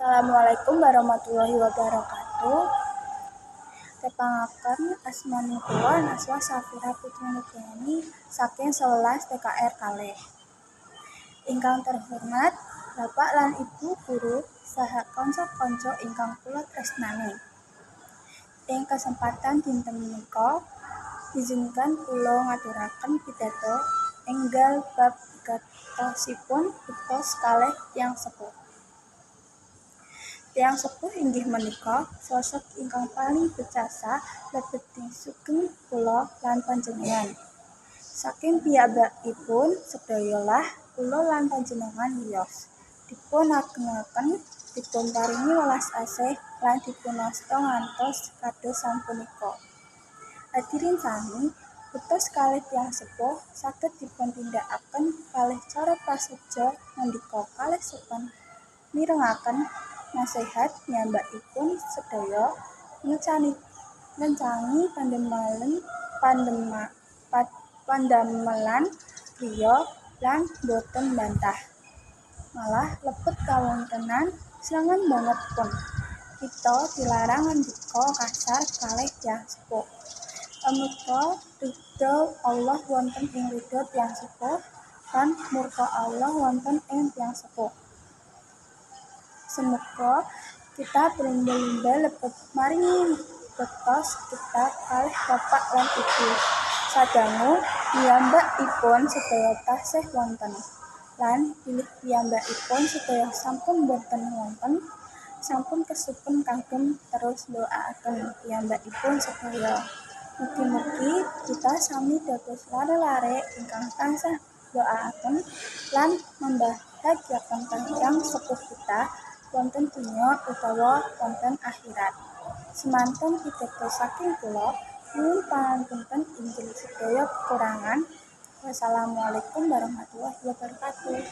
Assalamualaikum warahmatullahi wabarakatuh. Tepangaken asmani kula Naswa Safira Putri Nugrahani saking 11 TKR kalih. Ingkang terhormat Bapak lan Ibu guru saha kanca-kanca ingkang kula tresnani. Ing kesempatan dinten menika izinkan kula ngaturaken pidato enggal bab wigatosipun betos kalih tiyang sepuh. Tiyang sepuh inggih menika sosok ingkang paling becasa lebeting sugeng kula lan panjenengan. Saking piyambakipun sedaya lah kula lan panjenengan wiyos, dipun agengaken, dipun paringi welas asih lan dipunasta ngantos kados sapunika. Hadirin sami, betos kalih tiyang sepuh saged dipuntindakaken kalih cara prasaja ngandika kalih sopan, mirengaken nasihat piyambakipun sedaya, ngencangi pandamelan griya lan boten mbantah. Malah lebet kawontenan srengen banget pun. Kita dilarang ngendika kasar kalih tiyang sepuh. Amarga ridho Allah wonten ing ridho tiyang sepuh lan murka Allah wonten ing tiyang sepuh. Semoga kita berlumba-lumba lebet maringi betos kita kalih bapak lan ibu. Sadangu piyambakipun sedaya tasih wonten. Lan bilih piyambakipun sedaya sampun boten wonten, sampun kesupen kagem terus ndoaaken piyambakipun sedaya. Mugi-mugi kita sami dados lare-lare ingkang tansah ndoaaken lan membahagiakan tiyang sepuh kita wonten donya utawa wonten akhirat. Semanten pidato saking kula, nyuwun pangapunten inggih sedaya kekurangan. Wassalamualaikum warahmatullahi wabarakatuh.